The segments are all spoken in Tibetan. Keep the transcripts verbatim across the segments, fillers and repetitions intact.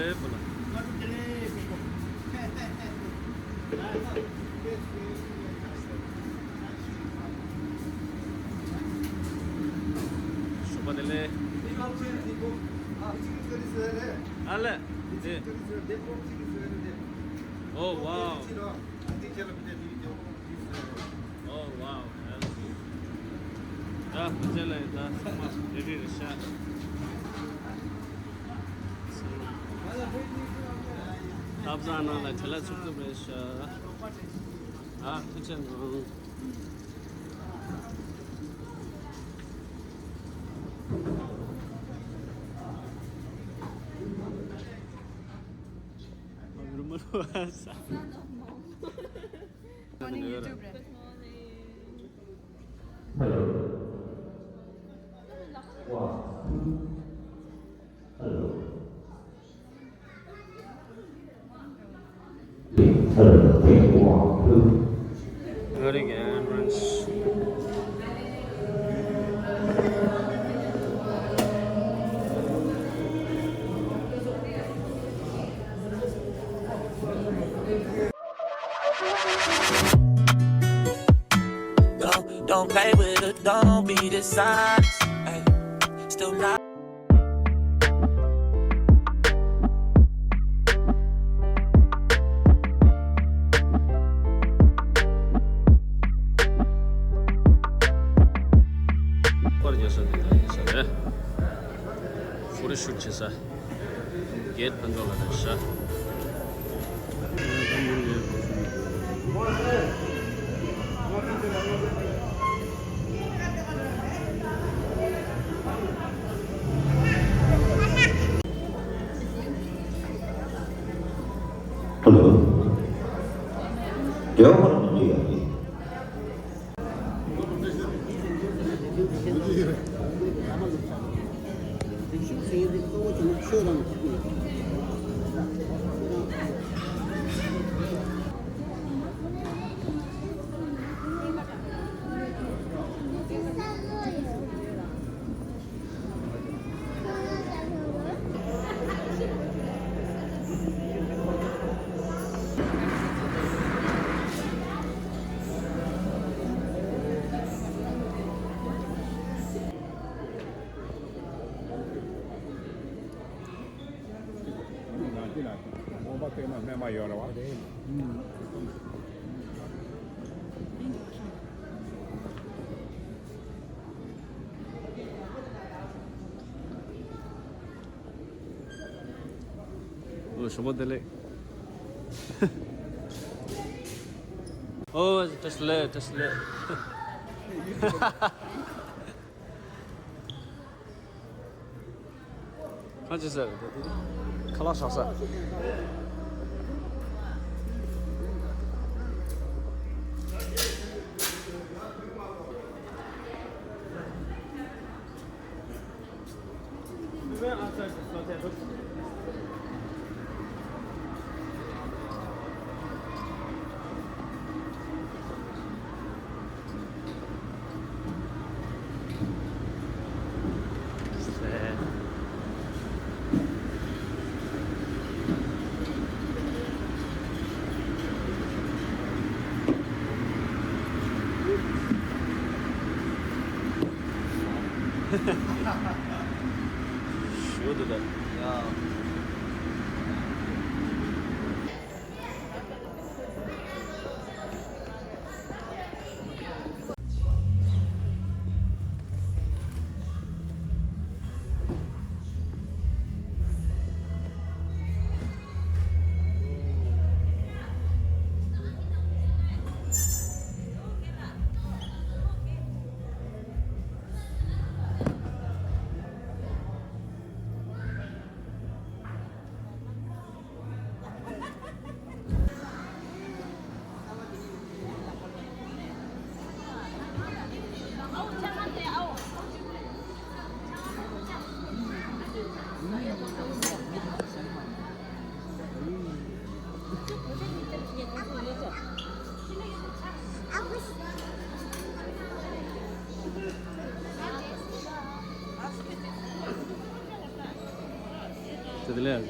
ཨེ་པོ་ལ། ཞོགས་པ་བདེ་ལེགས། ཨ་ལེ། ཨོ་ཝའོ། ཨོ་ཝའོ། ད་ཁོ་ཚོ་ལ་ད་ཚང་མ་རེ་རེ་རེ་ཤ། ཐབ་ཚང་ནང་ལ་བྲེལ་ལ་ཚུབ་ཚུབ་རེད་ཤག་ཨ་ཐུགས་རྗེ་གནང་། Morning, YouTube. Hello. One, two. Hello. Hello. One, two. Very good, friends. Don't, don't play with her, don't be dishonest. Ay, still not. ཕོར་རྒྱག་ས་དེ་དང་ཡིན་ས་རེད། ཕོ་ཊོ་ཤུཊ་བྱེད་ས། གེད་ཕན་ཚུན་ལ་རེད་ཤག Hello. ཨོ་ཞོགས་པ་བདེ་ལེགས། ཨོ་བཀྲ་ཤིས་བདེ་ལེགས། བཀྲ་ཤིས་བདེ་ལེགས། གང་བྱེད་ཟེར། ཁ་ལག་བཞག་ས། ཞོ་དེ་ལ། ཡ། དེ་ལས།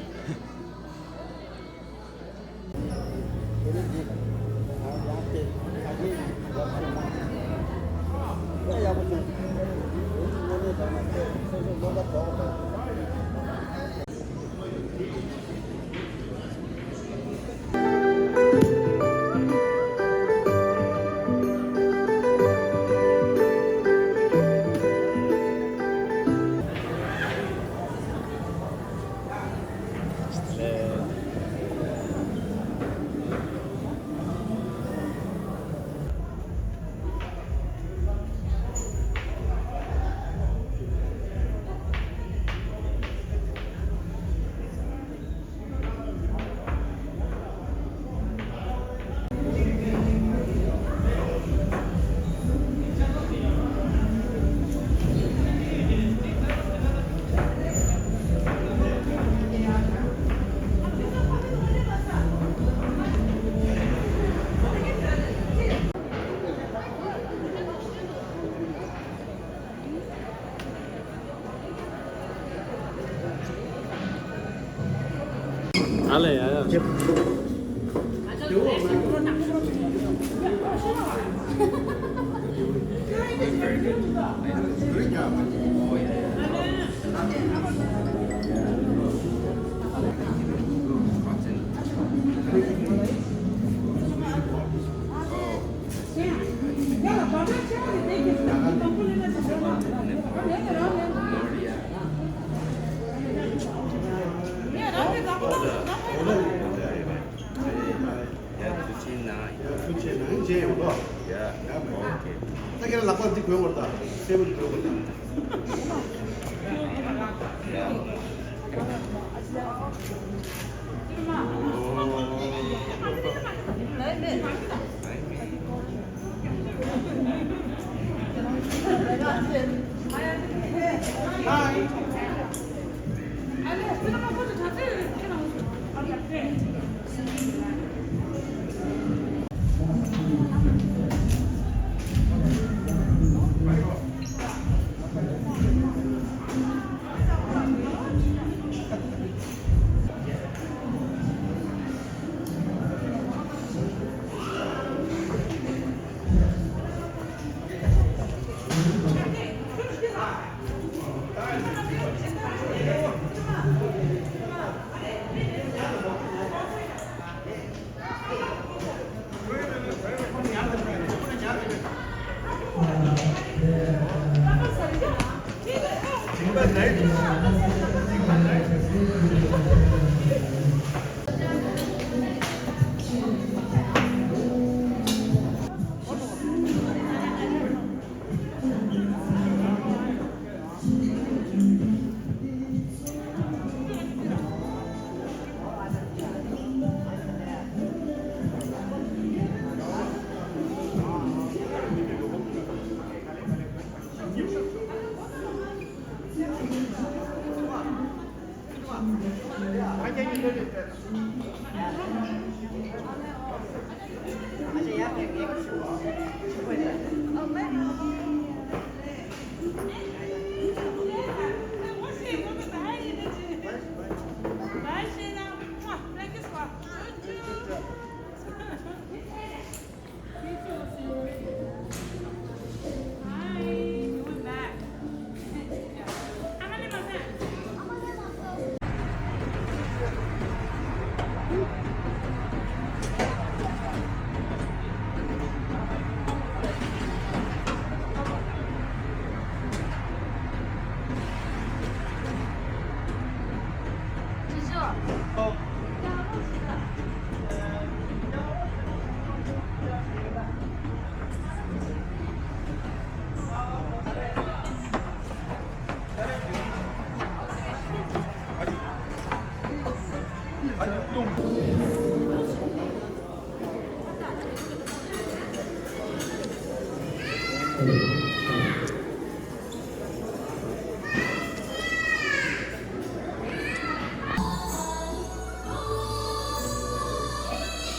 ཨ་ལས་ཡ་ཡ། Yeah, two ten nine. Yeah, two ten nine, J ཡོང་ལོ། Yeah, okay. ད་ཁྱེད་རང་ལག་པ་འདི་གོན་བར་ད། སེ་བོ་འདི་གོན་བར་ད། Yeah.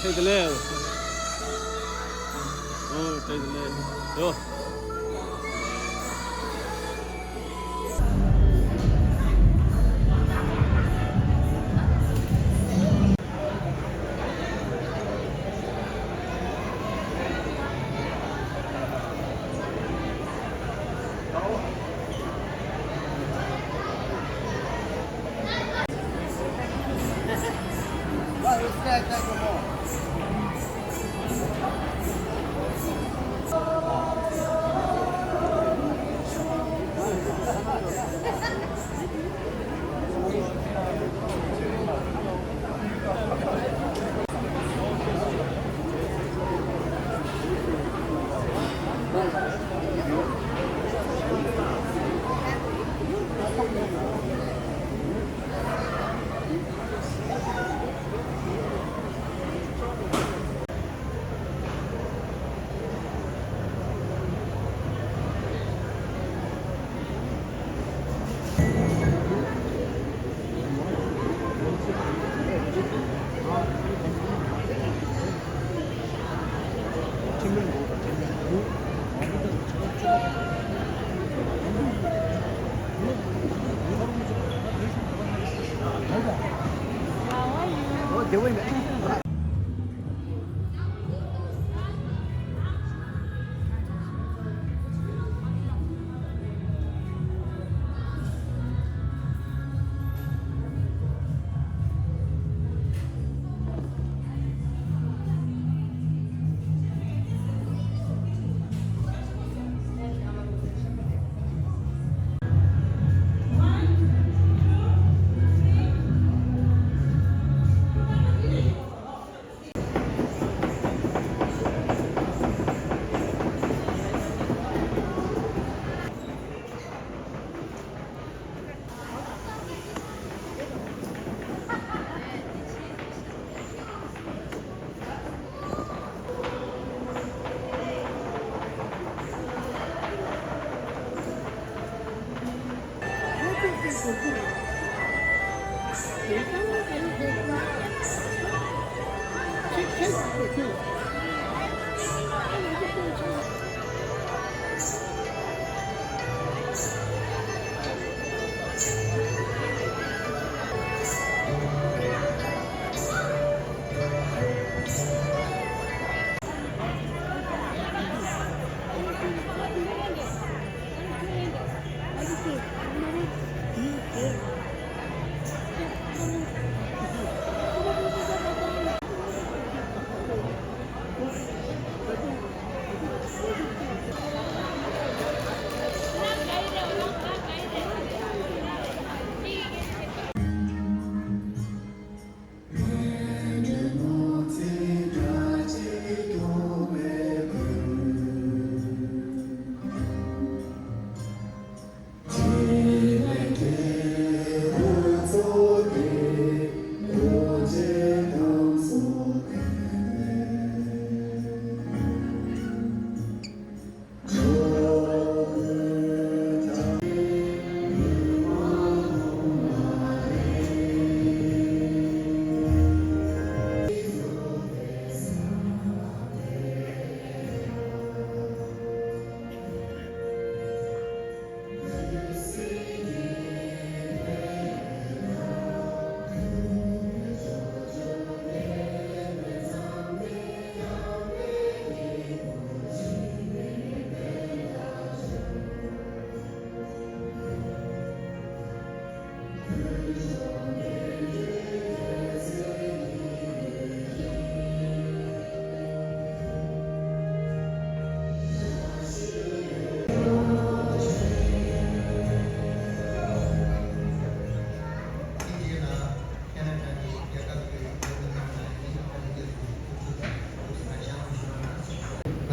Take a left. Oh, take a left. Yo.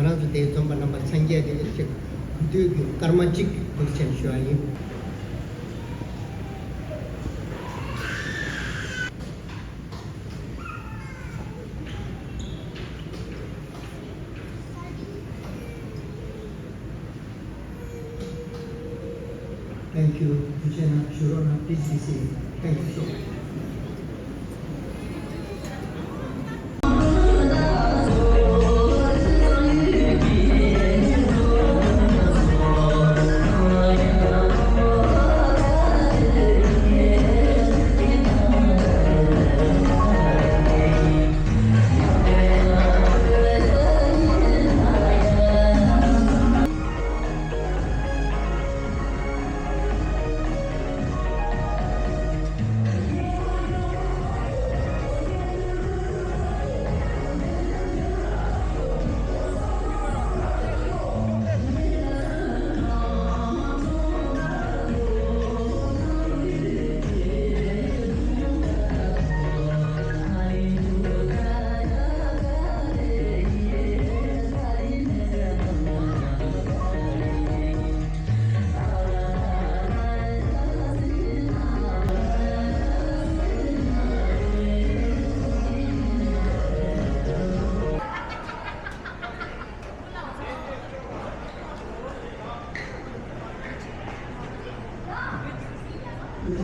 ང་རང་ཚོ་དེའི་འཛོམས་པ་རྣམ་པ་ཚང་རྒྱས་དེ་ལ་ཞིག་གུས་འདུད་ཀྱི་སྐར་མ་གཅིག་གི་ཐུགས་རྗེ་ཆེ་ཞུ་བ་ཡིན། Thank you. Please be seated. Thank you so much. It's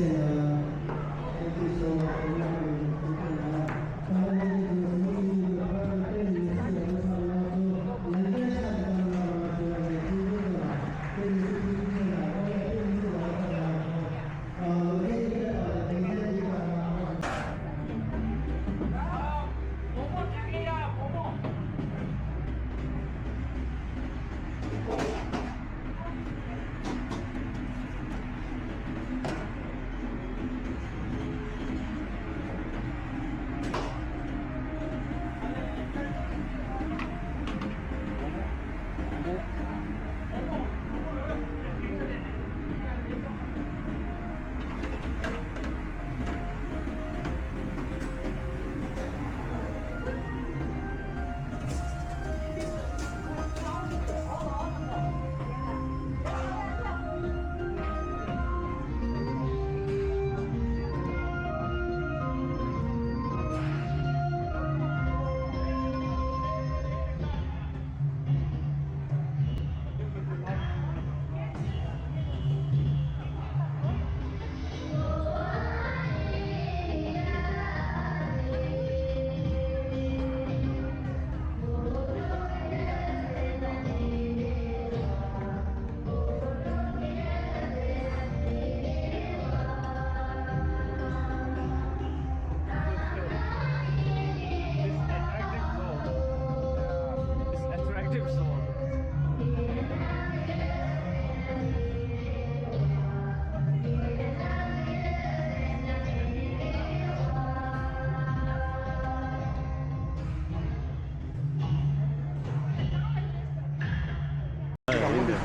attractive zone.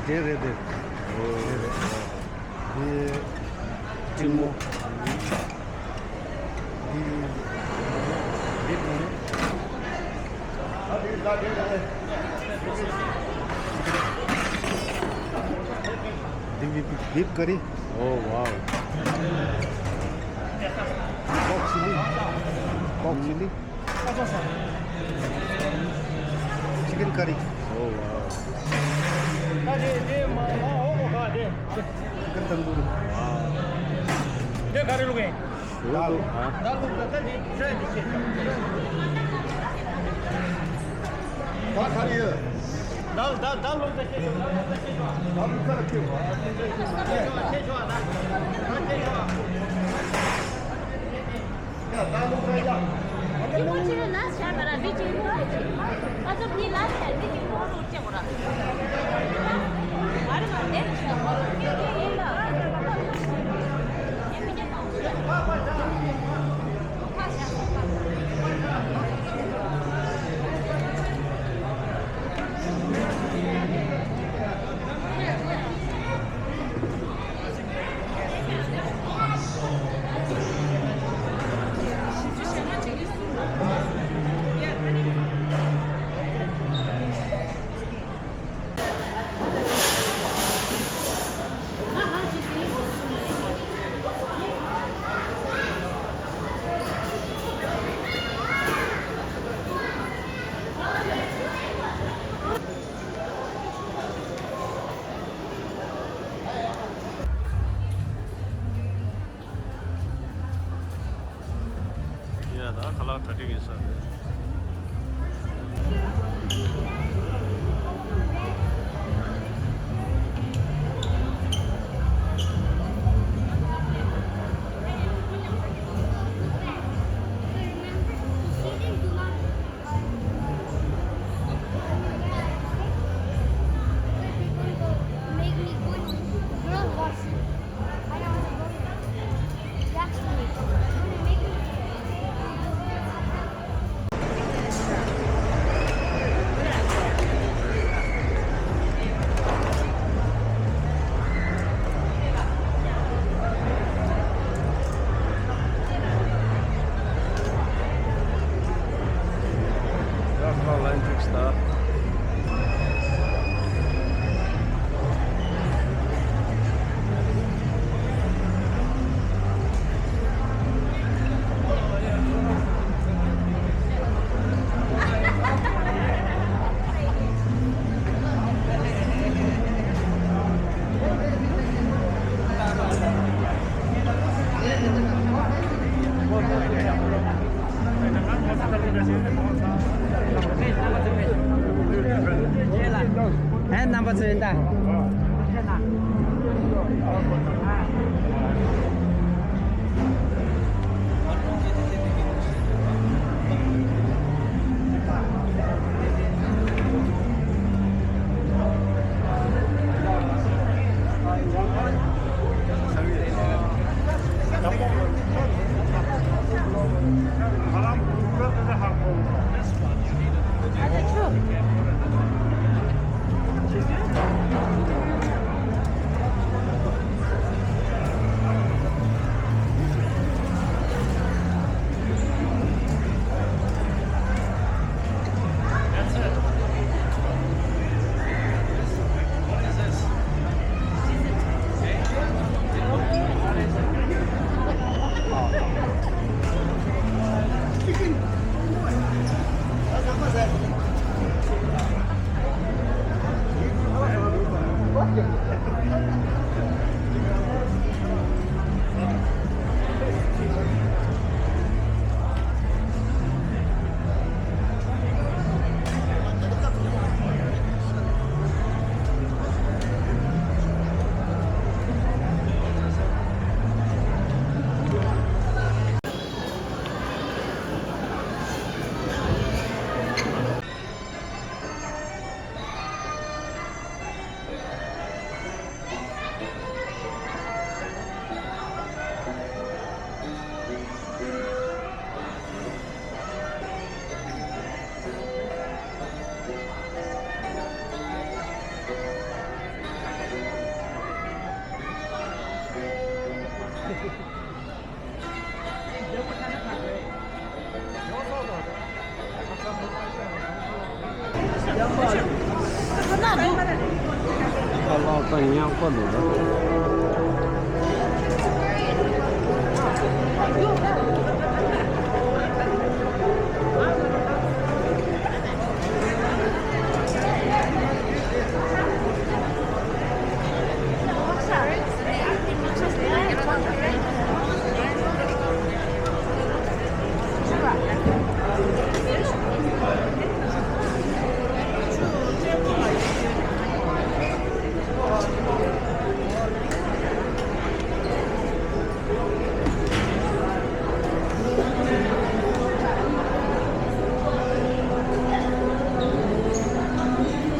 དེ་རེད་དེ། འདི་ཀྲིན་མོ། འདི་འདི་ཀྲིན་མོ། འདི་བི་བི་བི་ཀ་རི། Oh wow. Pork chili. Pork chili. Chicken curry. Oh wow. Chicken tandoori. Dal. Dal. ཡ་ད་ཁ་ལག་གྲ་སྒྲིག་ཡིན་ས་རེད།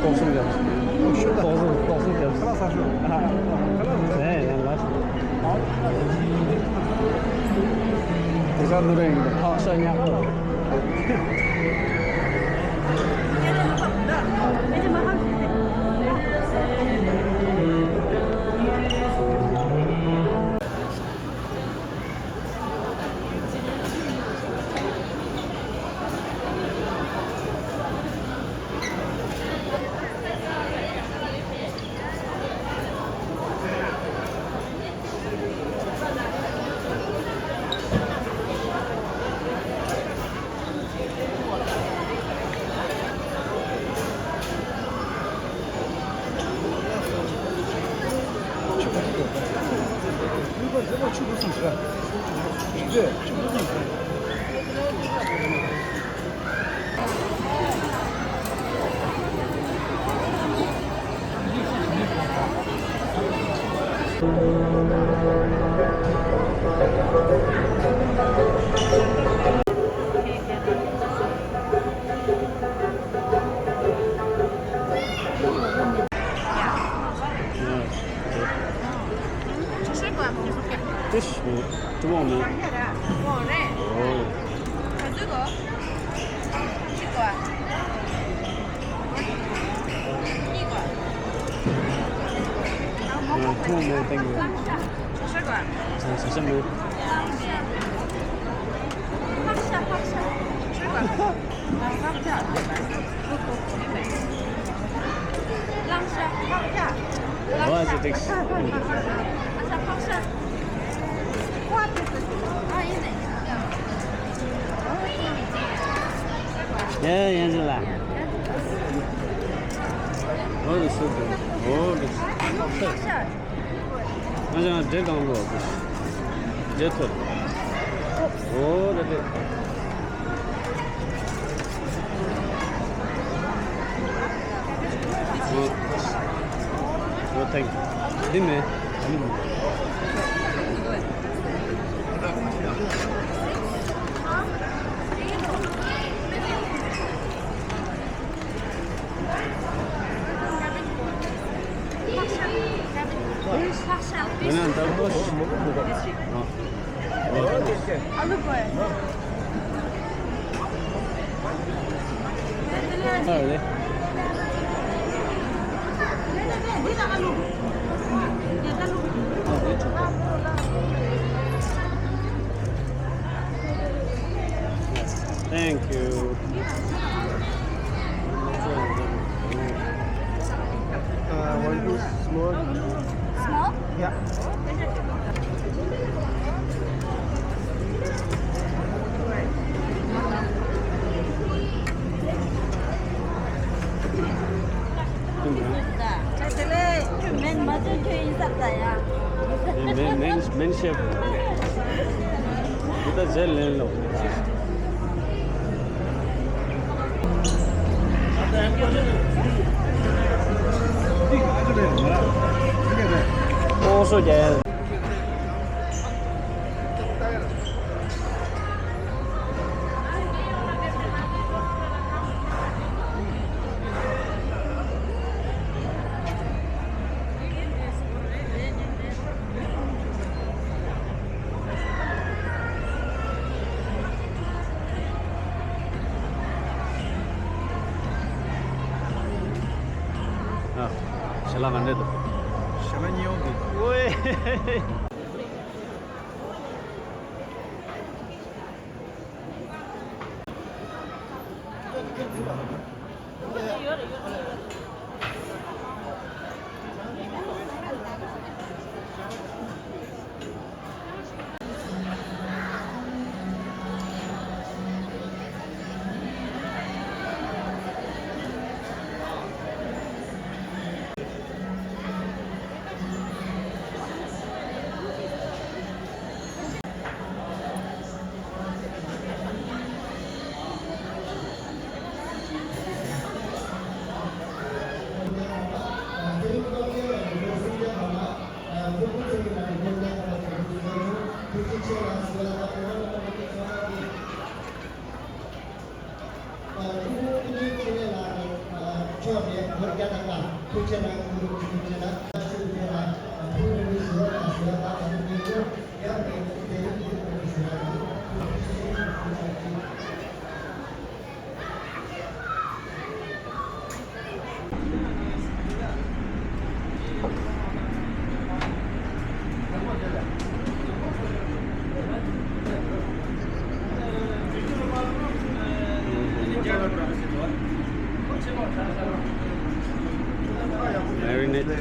ཏོག་སུམ་རྒྱབ། ཏོག་སུམ་ཏོག་སུམ་རྒྱབ། ཁ་ལག་ཟ་ཤོག་ཨ། ཁ་ལག་ཟ་ཤོག་ཨེ་ཡང་ལ། དེ་ཚ་ནུ་རེ་ཡིན་པ་ཐག་ཤ་ཉག་པོ། དེ་ཤི་ཀྲུ་བོང་མེད། ཨོ། ག་ཚོད་གོ། གཅིག་གོ། གཉིས་གོ། ཨ། ཀྲུ་བོང་མེད་སྟེང་གི། ཆུ་ཤ་གོ། ཆུ་ཤ་མེད། ཕག་ཤ། ཕག་ཤ། ཆུ་གོ། ཡ་ཡ་ཡ་ལ། ཨོ་རེད་སུ་དེ། ཨོ་རེད། ང་ཅང་འདྲེ་གང་ལོ། འདྲེ་ཐོབ། ཨོ་རེད་རེད། ཨོ། Thank you. འདི་མེད། ང་ནང་ལྟར་ཨ། ཨ་ལུ་གོ་ཨེ། ཨ་ལེ། Thank you. Uh, one, two, small. Small? Yeah. མེན་མེན་མེན་ཤེབ། འདི་ད་ཇེ་ལེན་ལོ། ཨོ་སོ་རྒྱ། ཨ། ཞལ་ལག་ག་འདྲས་འདུག་ཞལ་ལག་ཉེ་འོང་གི། ཨོའེ། Marinate.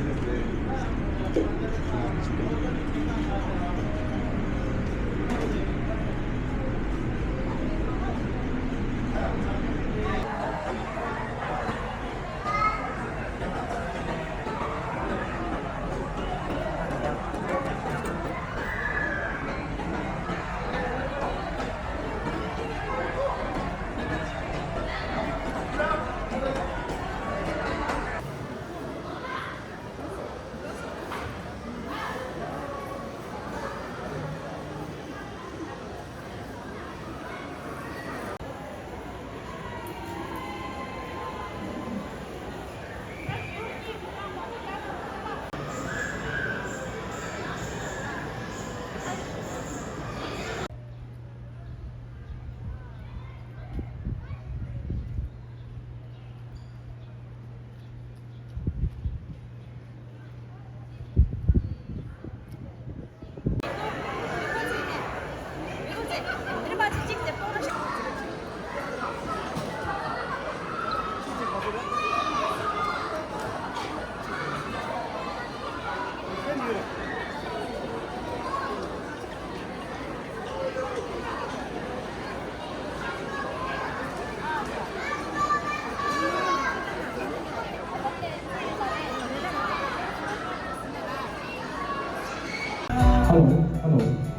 Hello, hello, hello, hello.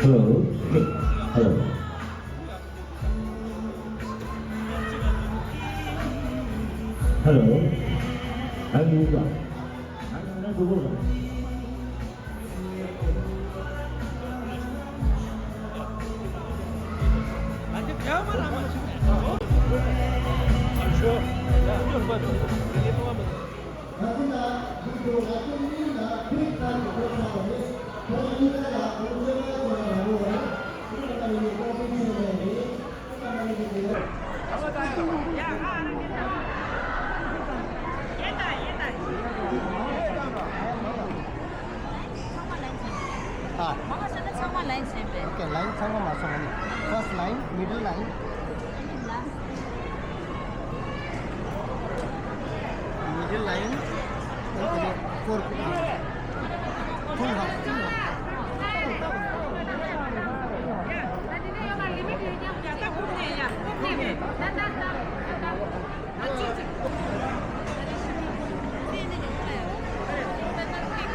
Hello. Hello. Hello. I'm Luca. ཨ། མ་ག་ས་ན་ཚང་མ་ལའིན་སེམ་པས། Okay, line ཚང་མ་མ་སོང་ནི། First line, middle line. Middle line. Okay, four. Full half, full half.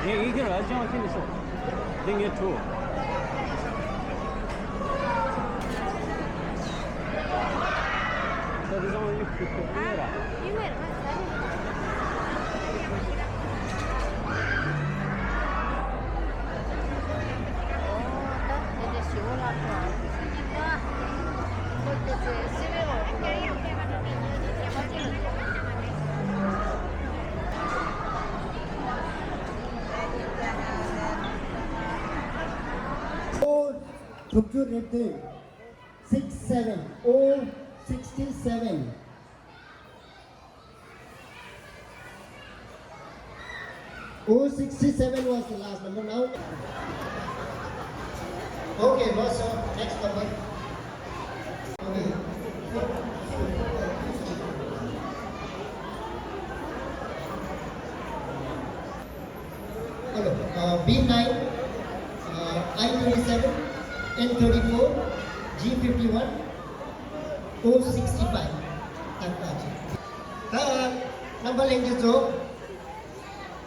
ངས་ཡིག་ཁྱེར་ཨ་ཅང་ཁྱེར་ནས་སོང་། འདི་ངས་འཁྲུ། ད་དེ་ཚང་མ་ཡིག་ཁྱེར་ཁྱེར་ཡོད་ར། ཨོ། དྲུག་ཅུ་རེ་བདུན། six seven, O sixty seven. O sixty seven was the last number. Now, okay, boss, sir, next number. Okay. Hello, uh, B nine, uh, I twenty seven, N thirty four, G fifty one, O sixty five. ད་རྣམ་པ་ལྷན་རྒྱས་ཚོ།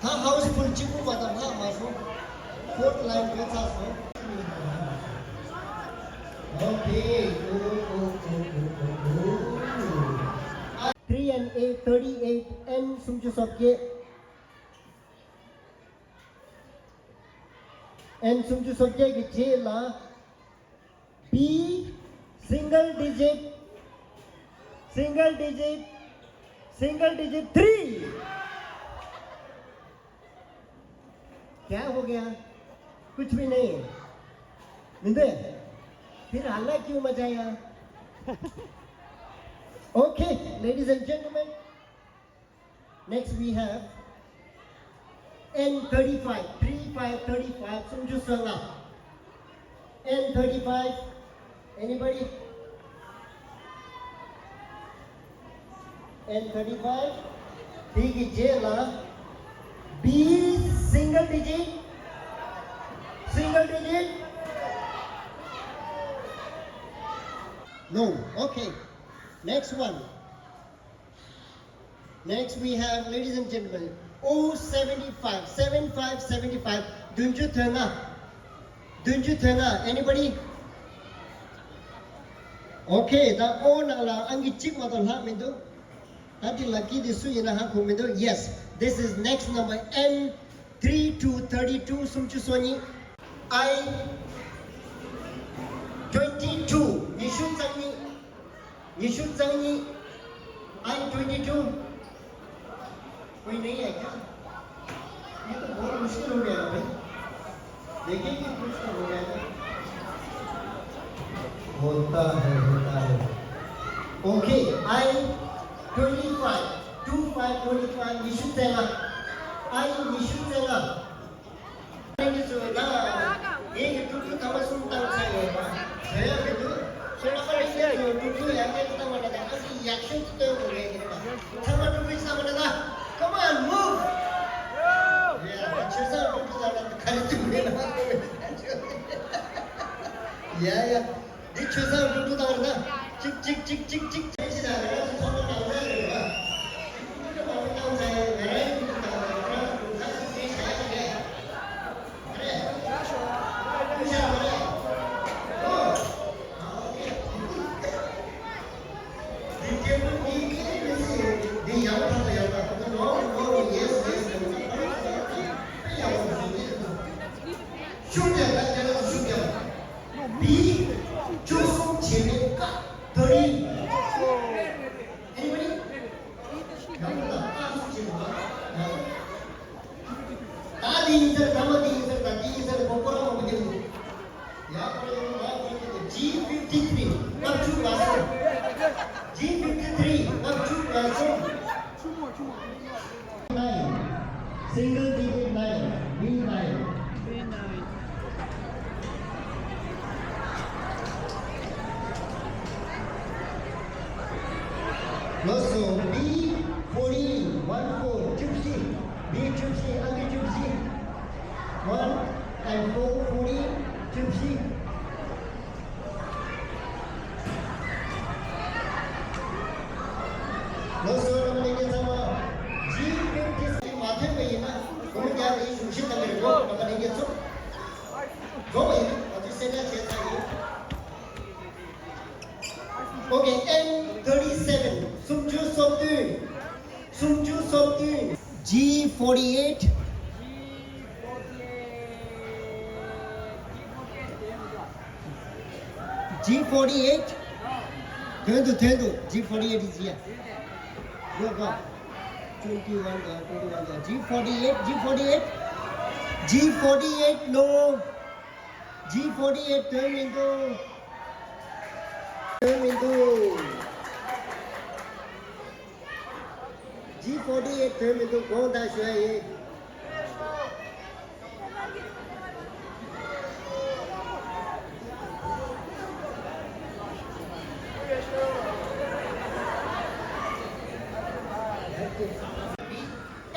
ད་ཧའུ་སི་ཕུལ་གཅིག་པུ་མ་གཏོགས་ལྷག་མ་སོང་། Fourth line བོད་ཚར་སོང་། Okay. Three N A thirty eight, N སུམ་ཅུ་སོ་བརྒྱད། N སུམ་ཅུ་སོ་བརྒྱད་ཀྱི་རྗེས་ལ། B single digit, single digit, single digit three. क्या हो गया? कुछ भी नहीं। मिंदे, फिर हल्ला क्यों मचाया? Okay, ladies and gentlemen, next we have N thirty five, three five thirty five, སུམ་ཅུ་སོ་ལྔ། N thirty five, anybody? N thirty five, དེ་གི་རྗེས་ལ། B single digit, single digit. No, okay. Next one. Next we have, ladies and gentlemen, O seventy five, seven five seventy five, བདུན་ཅུ་དོན་ལྔ། བདུན་ཅུ་དོན་ལྔ། Anybody? Okay, ད་ཨོ་ནང་ལ་ཨང་ཀི་གཅིག་མ་གཏོགས་ལྷག་མི་འདུག་ད་དེ་ལ་ཀི་དེ་སུ་ཡིན་ན་ཧ་གོ་མི་འདུག Yes, this is next number, N three two thirty two, སུམ་ཅུ་སོ་གཉིས། I twenty two, ཉི་ཤུ་རྩ་གཉིས། ཉི་ཤུ་རྩ་གཉིས། I twenty two. कोई नहीं है क्या? ये तो बहुत मुश्किल हो गया भाई। देखिए कि कुछ तो हो गया क्या? होता है, होता है। Okay, I twenty five, two five twenty five, ཉི་ཤུ་རྩ་ལྔ། I ཉི་ཤུ་རྩ་ལྔ། ངས་ཀྱི་ཚོད་ན། ངས་ཀྱི་ཀྲུག་ཀྲུག་ཐ་མ་གསུམ་བཏང་ཚར་ཡོད་པ། བཟོ་ཡག་གི་འདུག་ཁྱོད་རྣམ་པ་ལྷན་རྒྱས་ཚོས་ཀྲུག་ཀྲུག་ཡག་གེ་བཏང་བ་ན་ད་ཨ་ཙི་ཡག་ཤོས་ཀྱི་སྟོན་དགོས་རེད་ཀྱི་རེད་པ། ཚང་མ་ཀྲུག་ཀྲུག་བཏང་བ་ན་ད། Come on, move! Yeah, ཆོས་བཟང་ཀྲུག་ཀྲུག་བཏང་ན་ག་རེ་ཐུབ་མེད་ན། Yeah, yeah. འདི་ཆོས་བཟང་ཀྲུག་ཀྲུག་བཏང་བ་ན་ད། གཅིག་གཅིག་གཅིག་གཅིག་གཅིག་གཅིག་ཚང་མ་བཏང་ཚར་རེད་པ། ཀྲུག་ཀྲུག་མང་པོ་བཏང་ཚར་ཡོད། ང་རང་ཀྲུག་ཀྲུག་བཏང་ཚར་ཡོད། ང་རང་ཀྲུག་ཀྲུག་བཏང་ཚར་ཡོད། རེད། ཀུ་ཤ་མ་རེད། Anybody? ད་འདི་ཡིན་ཟེར། ད་མ་འདི་ཡིན་ཟེར། ད་འདི་ཡིན་ཟེར། ཁོ་ཁོ་རང་མ་བུ་འདི་མི་འདུག་ཡ་ཁོ་རང་ཡོང་མ་ཁོ་རང་གི་G fifty three། ལྔ་བཅུ་ང་གསུམ། G fifty three། ལྔ་བཅུ་ང་གསུམ། Nine. Single digit nine. B nine. ལགས་སོ། B forty, one four, བཅུ་བཞི། B བཅུ་བཞི། ཨ་ཁུ་བཅུ་བཞི། One and four, forty, བཅུ་བཞི། ལགས་སོ། རྣམ་པ་ལྷན་རྒྱས་ཚང་མ། G fifty six མ་ཐོན་པ་ཡིན་ན་སྒོར་མོ་བརྒྱ་དེ་གཞུང་བཞེས་གཏོང་གི་རེད་གོ། རྣམ་པ་ལྷན་རྒྱས་ཚོ། འགྲོ་བ་ཡིན་ན་ང་ཚོས་གསལ་བསྒྲགས་བྱས་ཚར་ཡིན། Okay, N thirty seven. སུམ་ཅུ་སོ་བདུན། སུམ་ཅུ་སོ་བདུན། G forty eight. G forty eight. དོན་དུ་དོན་དུ། G forty eight is here. Go, go. Twenty one, go, twenty one, go. G forty eight, G forty eight. G forty eight, no. G forty eight དོན་མི་འདུག་དོན་མི་འདུག G forty eight དོན་མི་འདུག་དགོངས་དག་ཞུ་ཡ་ཡིན།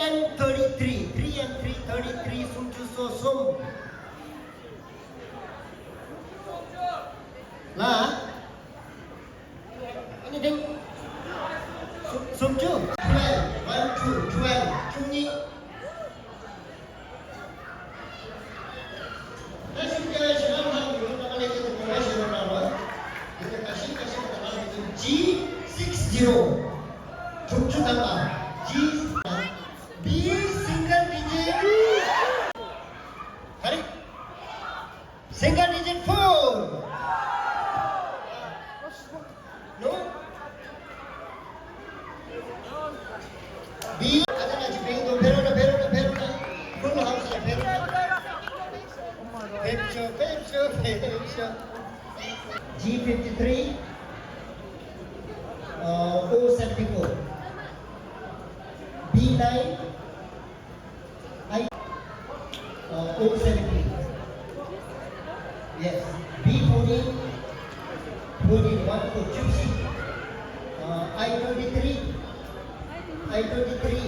N thirty three, three and three, thirty three, སུམ་ཅུ་སོ་གསུམ། ལ། Anything? སུམ་ཅུ། Twelve, one two, twelve, བཅུ་གཉིས། ད་ཤུགས་རྒྱག་ཡ་ཞེ་དྲག་ལྷག་ཡོད་ན་ང་ལས་ཀྱི་དུ་གོ་བ་ཞེ་དྲག་ལྷག་རོགས། དེ་ནས་ད་ཤིང་ད་ཤིང་ད་ལྷག་ཡོད་དུ། G six zero། དྲུག་ཅུ་ཐམ་པ། G B single digit། ག་རེ། Single digit four. No? B, ཨ་ད་ང་ཅི་བེང་དོ། ཕེ་རོ་ན་ཕེ་རོ་ན་ཕེ་རོ་ན། Full house ལ་ཕེ་རོ་ན། ཕེབས་ཤོག་ཕེབས་ཤོག་ཕེབས་ཤོག G fifty three, uh, O seventy four, B nine, I, uh, O seventy. Yes. B fourteen, fourteen, one four, gypsy. Uh, I twenty three, I twenty three,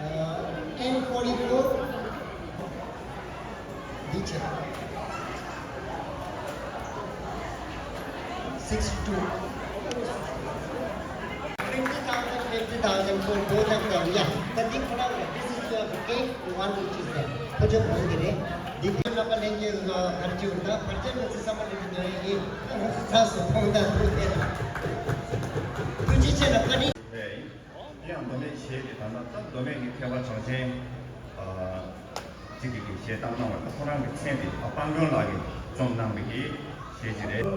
uh, N forty four. Teacher. Six two. Fifty thousand, fifty thousand for both of them. Yeah, the thing for now, this is your cake, one which is there. Put your phone there. This is number nine, uh, thirty-one. Purchase message number is there. Yes, sir, so phone that put there. Teacher, number nine. དེ་ཡང་མདོ་སྨད་གཞས་དེ་ད་ལྟ་ད་མདོ་སྨད་ཀྱི་མཁས་པ་གྲགས་ཅན་གཅིག་གིས་གཞས་བཏང་གནང་བ་དང་ཁོ་རང་གི་མཚན་དེ་དཔལ་མགོན་ལགས་ཀྱིས་རྩོམ་གནང་བའི་གཞས་ཅིག་རེད།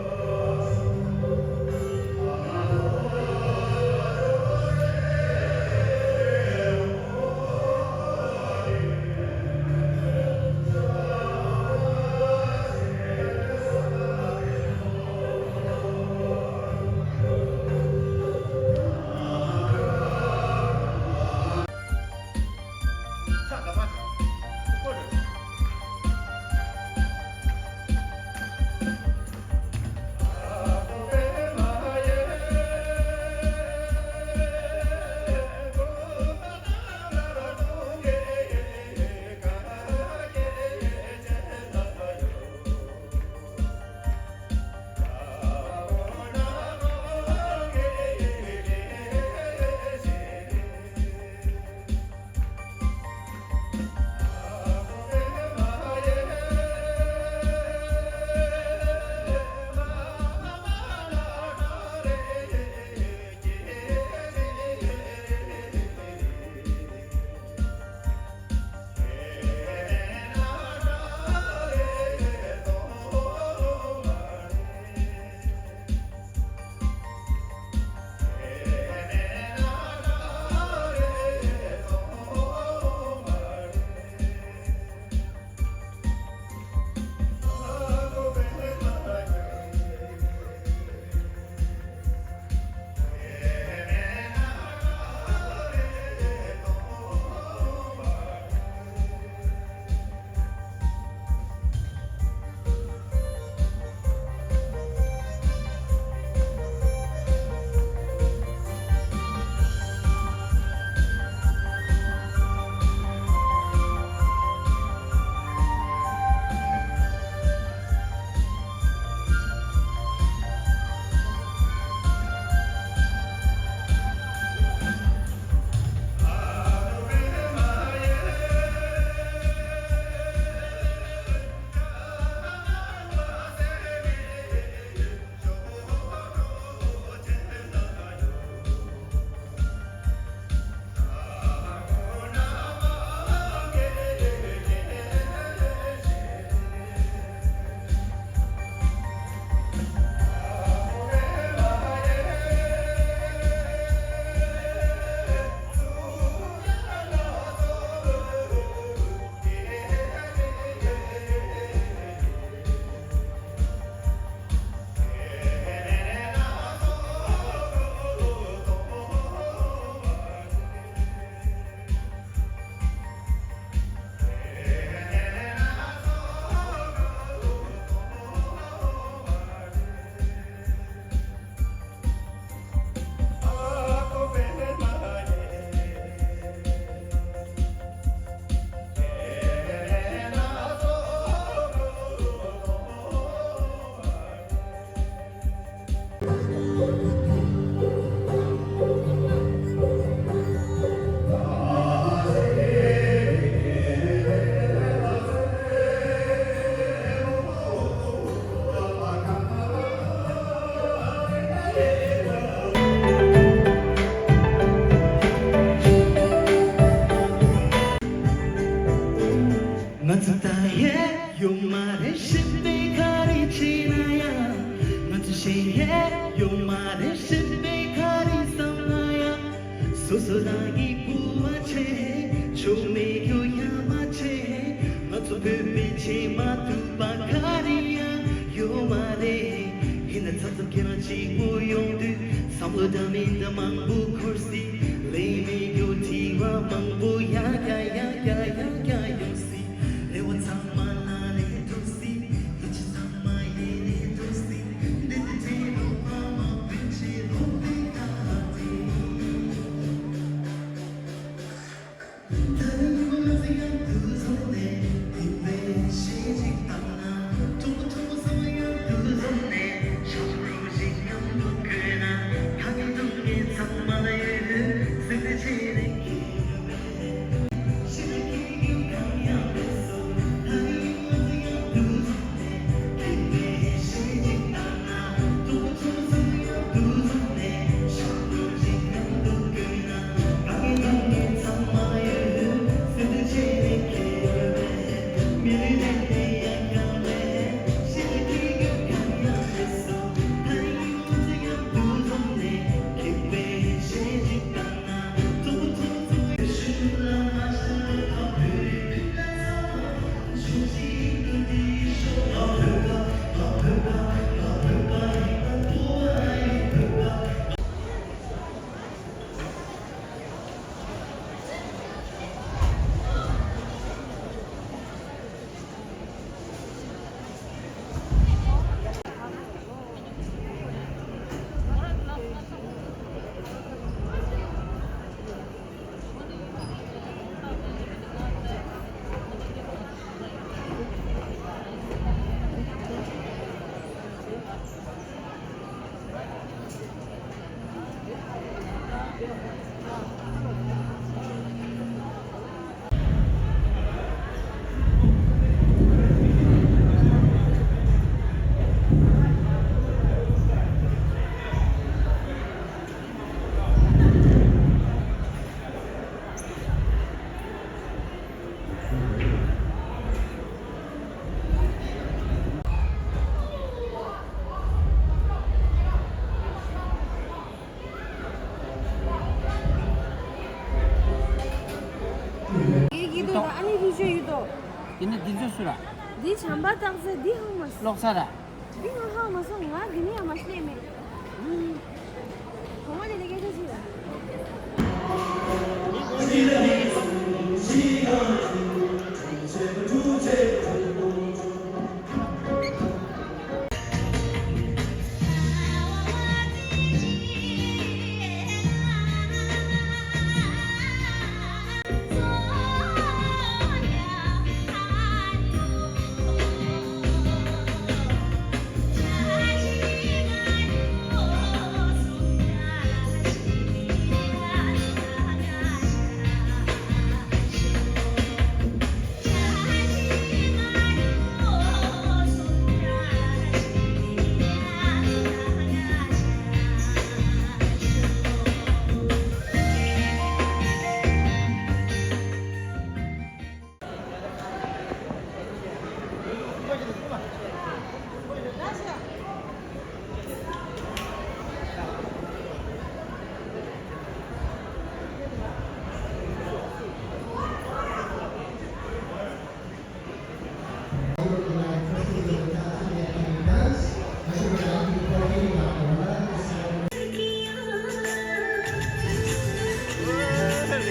ཡི་བུ་མ་ཆེ། ཆུང་མེད་རྒྱུ་ཡ་མ་ཆེ། ང་ཚོ་བོད་པའི་ཆེས་མ་ཐུབ་པ་ག་རེ་ཡང་ཡོད་མ་རེད། ཡིན་ན་མཚམས་མཚམས་ཁྱེད་རང་གཅིག་པུ་ཡོང་དུས་བསམ་བློ་འདྲ་མིན་འདྲ་མང་པོ་འཁོར་སྲིད། ལས་མེད་རྒྱུ་དྲི་བ་མང་པོ་ཡ་ཡ་ཡ་ཡ་ཡ་ཡ་ཡོང་སྲིད། རེ་བ་ཚང་མ་ལ་ལས་འགྲོ་སྲིད། ཡིད་ཆེས་ཚང་མ་ཡེ་ནས་འགྲོ་སྲིད། འདི་འདི་བྲེལ་རོགས་མ་མ་བུན་ཆེ་རོགས་པའི་ཁ་ཏེ། ཡིག་ཡིག་ཏོ་ཨ་ནི་ཧི་ཤོ་ཡིག་ཏོ། དེ་ནི་འདི་ཚོ་སུ་ར། འདི་བྱམས་པ་སྟག་རྩེ་འདི་ཧང་མ་སོང་། ལོག་ས་ར། འདི་ང་ཧང་མ་སོང་། ང་འདི་ནི་ཡང་མ་ཤེས་མེད། གོང་མ་ལས་ལས་ཀ་ཆ་ཆེ་ཡ།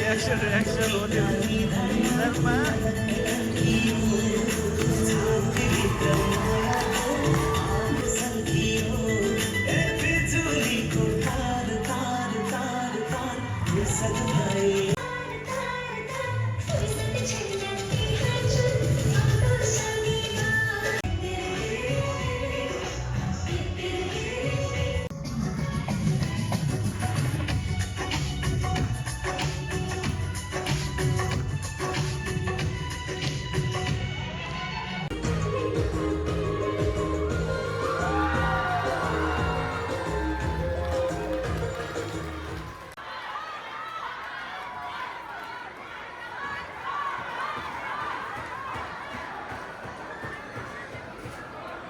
Reaction, reaction, what is it?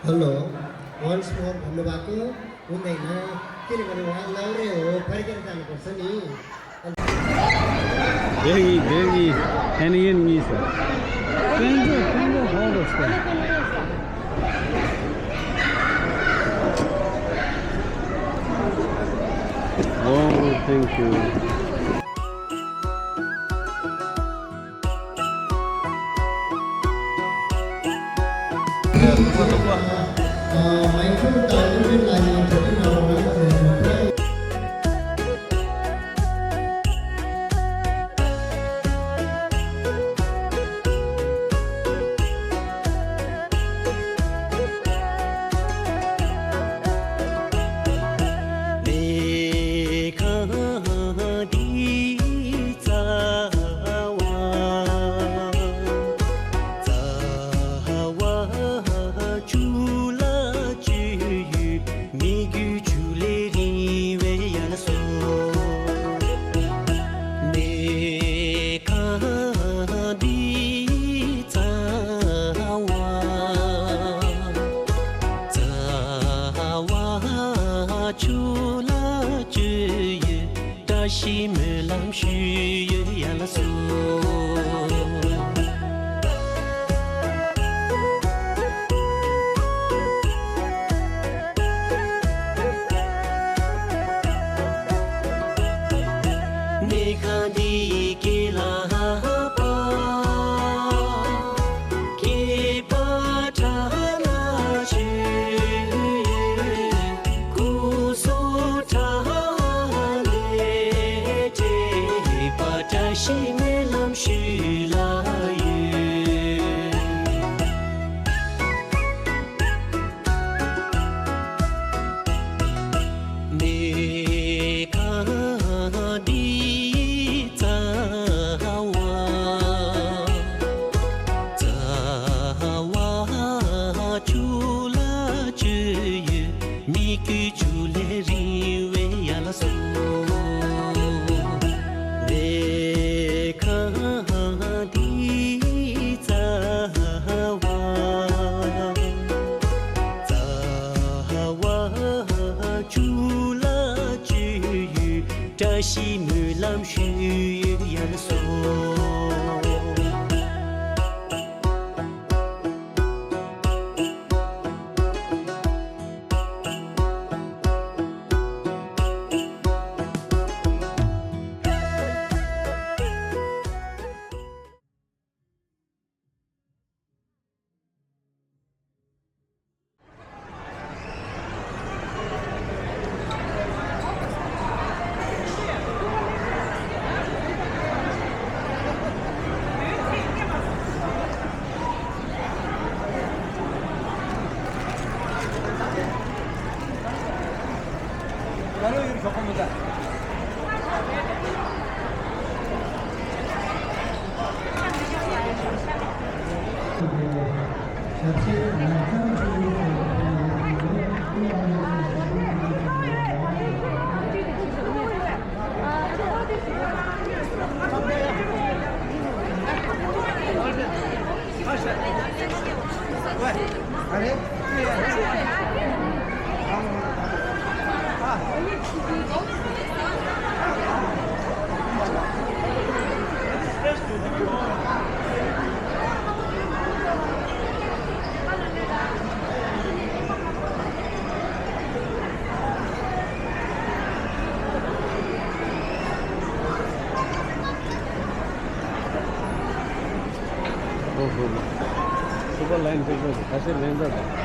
Hello, once more धन्यवाद। उन्दैना किनभने उहाँ लाउरे हो, फर्केर जानुपर्छ नि। བལ་ཡིན། བལ་ཡིན། ཨན་ཡིན་གཉིས་སོ། ཕན་ཚུན་ཕན་ཚུན་ཧོ་རོ་སྟེ། Oh, thank you. ཨོ་ཧོ། སུ་པར་ལེན་ཐེབས་པ་ཁ་ཤས་ལེན་ད་དང་།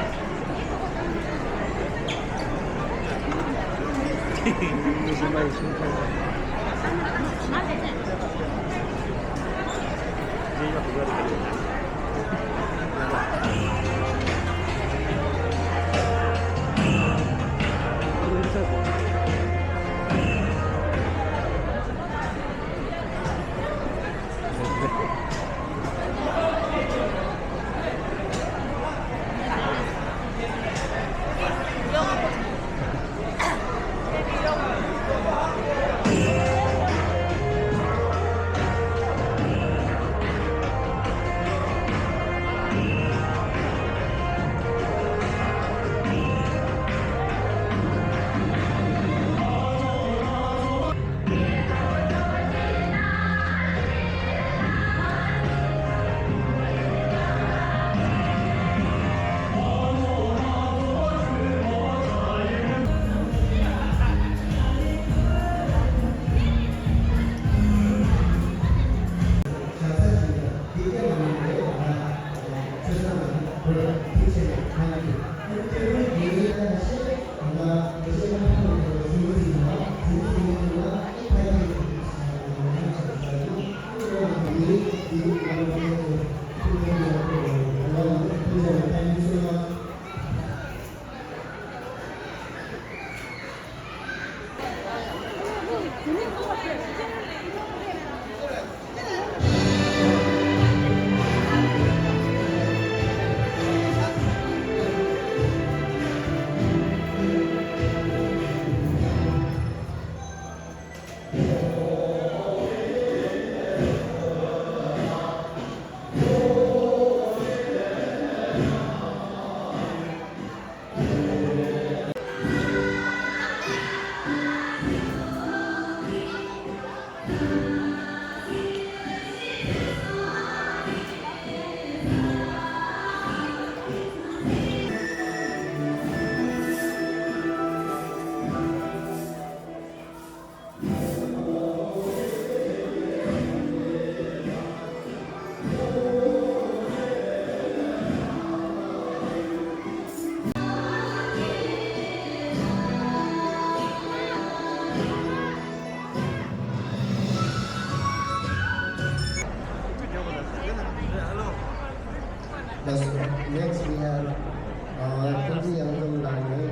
That's right. Next we have uh, Hindi Yangzom Lane,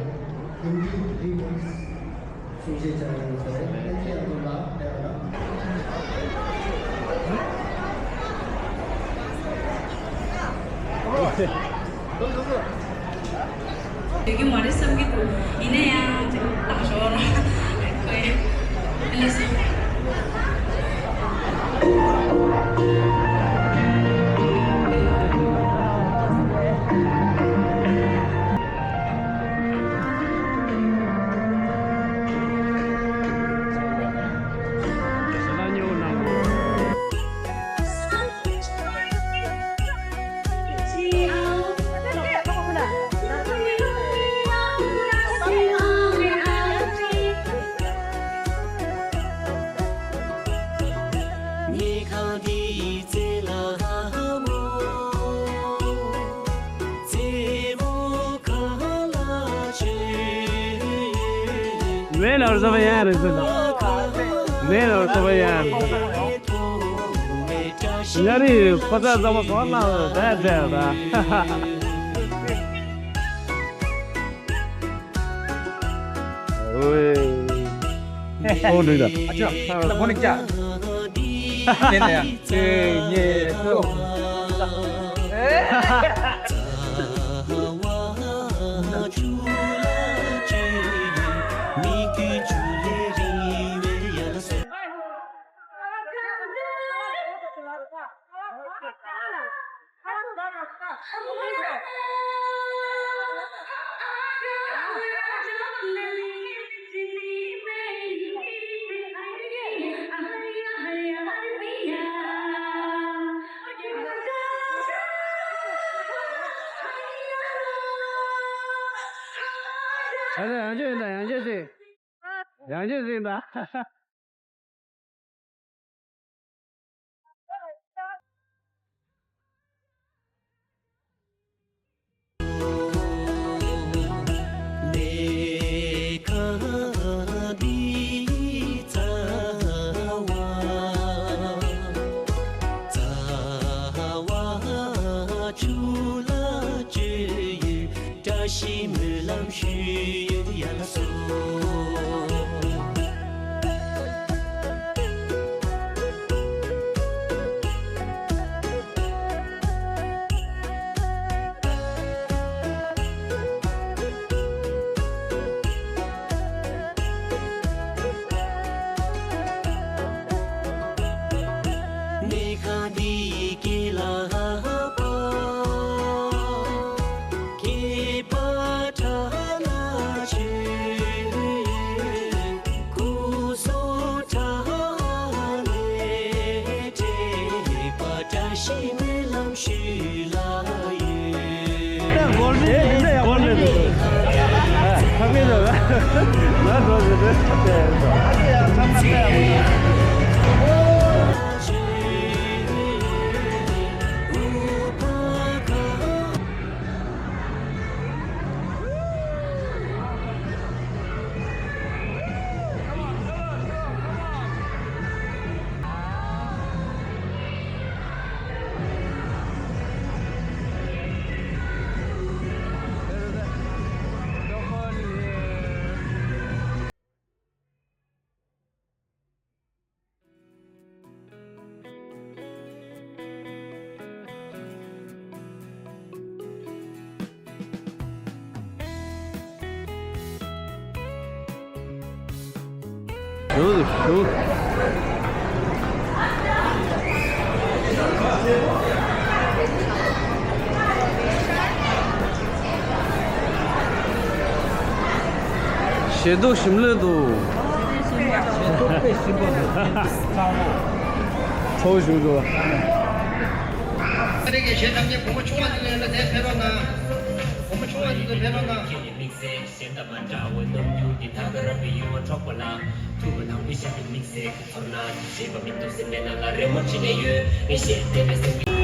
Hindi remix. Sungje Channel Lane, Hindi Yangzom Lane. ཡོད་ཀྱི་མ་རེད་བསམ་གྱི་འདུག་ཡིན་ན་ཡང་ཅིག་བཏང་ཞོག་ར། ཁོས་ལགས་སོ། མེད་ནོར་སོ་བ་ཡང་རེད་ཟེར་ན། མེད་ནོར་སོ་བ་ཡང་རེད། ཉ་རིགས་ཕོ་ཚ་ཚང་མ་གོ་ལ་བསྡད་བསྡད་ད། ཨོའི། ཨོ་འགྲིག་ད། ཨ་ཅག་ལ་ཕོ་ནི་ཀྱ། ནས་ནས་ཡ། ཨེ་ཉེ་ཏོ། ཡང་བསྐྱར་ཡིན་ད། ཡང་བསྐྱར་ཟིན། ཡང་བསྐྱར་ཟིན་ད། བཀྲ་ཤིས་སྨོན་ལམ་ཞུ་ཡོད་ཡ་ལ་སོ། ཞུ། ཞུ། ཞེ་སྡུག་ཞིམ་ལོས་འདུག་ཚོགས་ཞུགས་འགྲོ། ཨ་རི་གི་གཞས་གཏམ་ཉན་བུ་མོ་ཆུང་བ་འདི་ལ་ཡོད་ན་དེ་ཕེབས་རོགས་གནང་། བུ་མོ་ཆུང་བ་འདི་ལ་ཕེབས་རོགས་གནང་། ཁྱེད་ནི་དམིགས་བསལ་གཞན་དང་མ་འདྲ་བའི་རྣམ་འགྱུར་འདི་ཐང་ག་རང་གི་ཡུལ་མ་འཕྲོག་པ་ལ། ཐུག་པ་དང་མི་ཤེས་པའི་དམིགས་བསལ་གྱི་ཚོར་སྣང་ཞེས་པ་མི་འདུག་སེམས་པའི་ནང་ལ་རེ་སྨོན་བྱེད་ནས་ཡོད། མི་ཤེས་བདེ་བའི་སེམས་ཀྱི།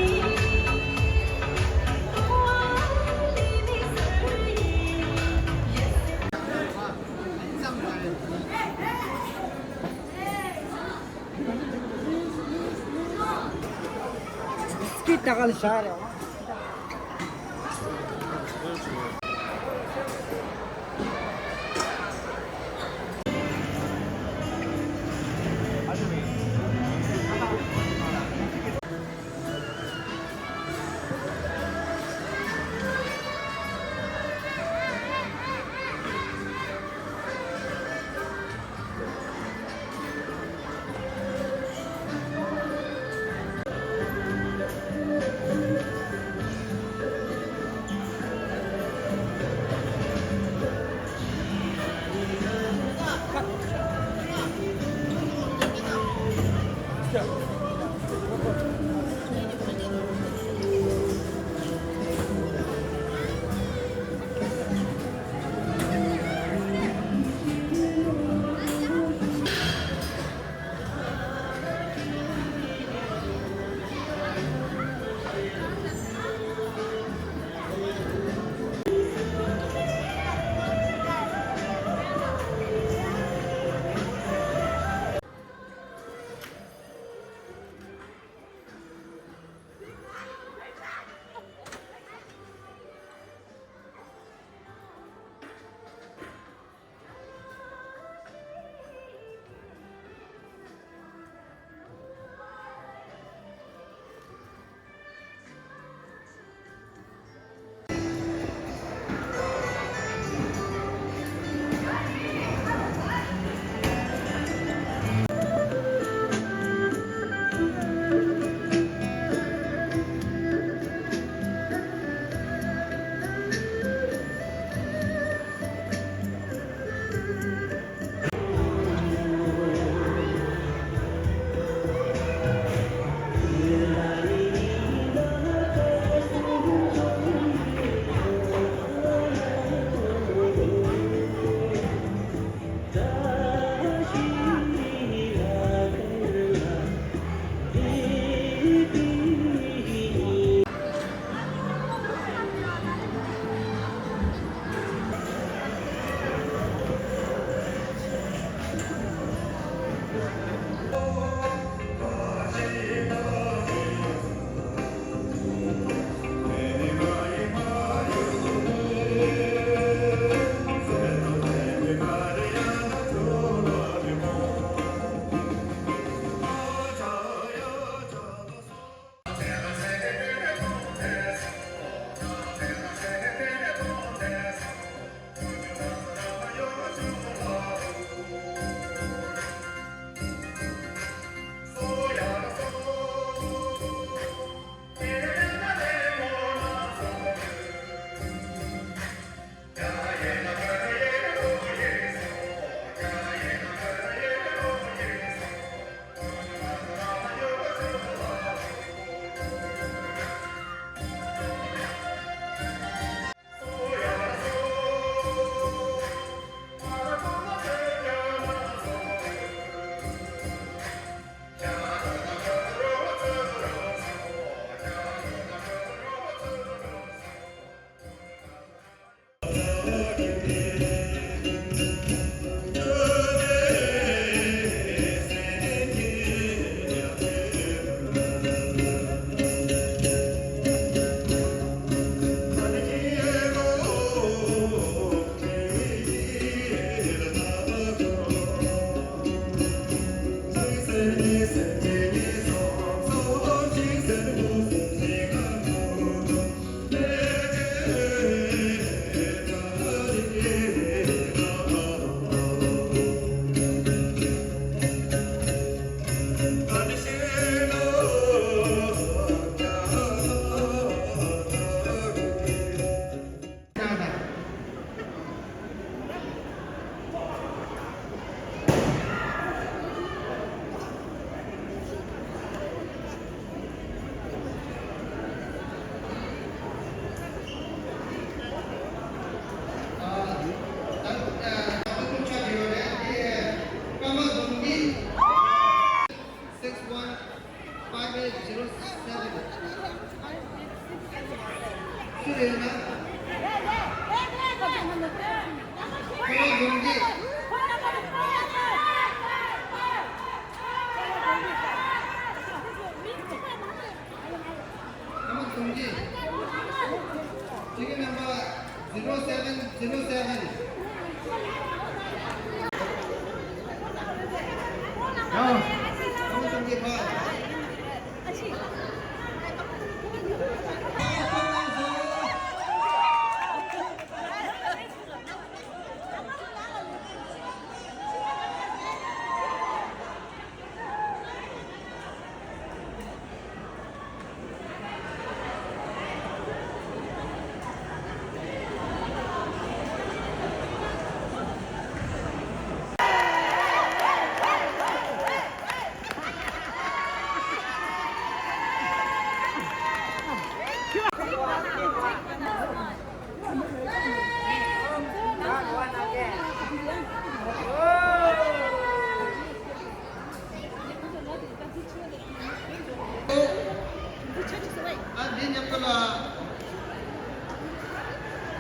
ཨ་འདི་མཉམ་དུ་ལ།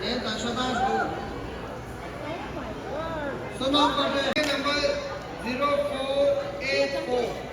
དེ་དང་ཤོག་ཐང་ཞུ། སོ་ནམ་ཀོ་ཊ་ནམ་བར་ཛི་རོ་ཕོར་ཨེཊ་ཕོར།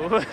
ཝེ།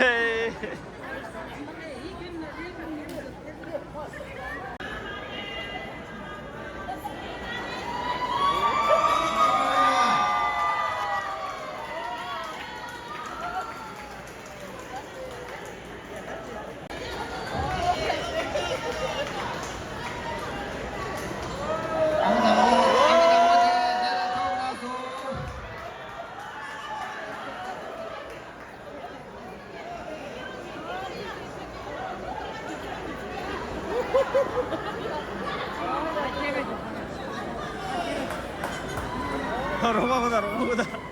རོགས་པ་ཁོ་ཐག་རོགས་པ་ཁོ་ཐག་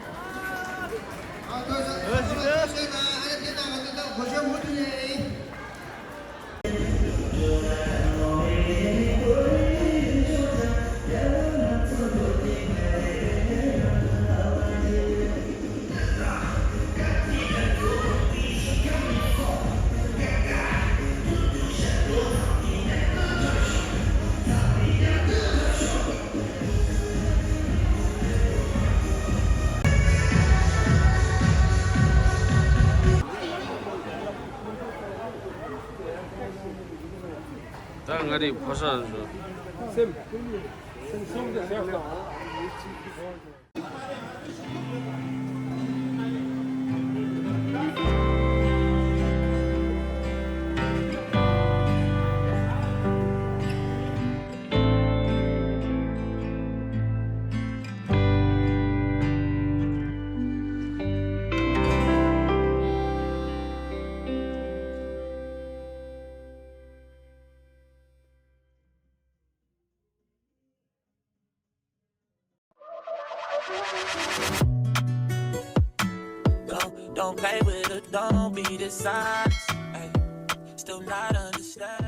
ད་ང་རེ་ཕོ་གསར་ཚོ། སེམས། སེམས་གསུམ་དུ་བཞག་དང་། Don't, don't play with it, don't be dishonest. Ay, still not understand.